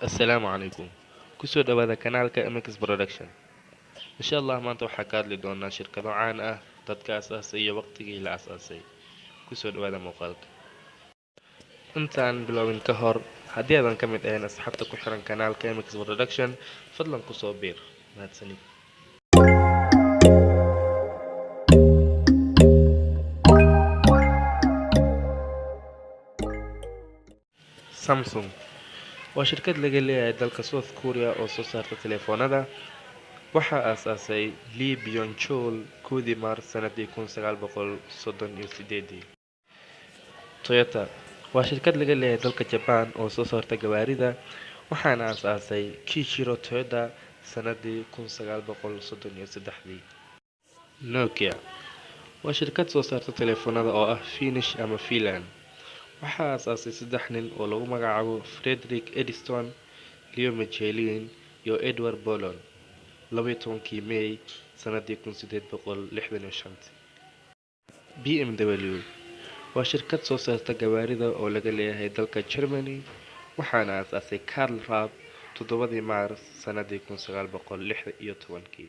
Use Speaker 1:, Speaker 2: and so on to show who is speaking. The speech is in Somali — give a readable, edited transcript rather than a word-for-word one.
Speaker 1: Assalaamu calaykum, kusoo dhawaada kanaalka MX Production. Insha Allah maanta waxaa ka hadli doonaa shirkado caan ah, dadka asaasay iyo waqtigii la asaasay. Kusoo dhawaada muuqaalka. Intaan biloobin ka hor, haddii aadan ka mid ahayn asxaabta ku xiran kanaalka MX Production, fadlan kusoo biir. Mahadsanid. Samsung waa shirkad laga leeyahay dalka South Korea oo soo saarta telefoonada. Waxaa aasaasay Lee Byung Chul 1dii Maars sanadii 1938. Toyota waa shirkad laga leeyahay dalka Japan oo soo saarta gawaarida, waxaana aasaasay Kiichiro Toyoda sanadii 1933dii. Nokia waa shirkad soo saarta telefoonada oo ah Finnish ama Finland. Waxaa aasaasay saddex nin oo lagu magacaabo Frederick Edison, Leo Michelin iyo Edward Bolon 12kii May sanadii 1865. BMW waa shirkad soo saarta gawaarida oo laga leeyahay dalka Germany, waxaana aasaasay Karl Raab 7dii Maars sanadii 1916kii.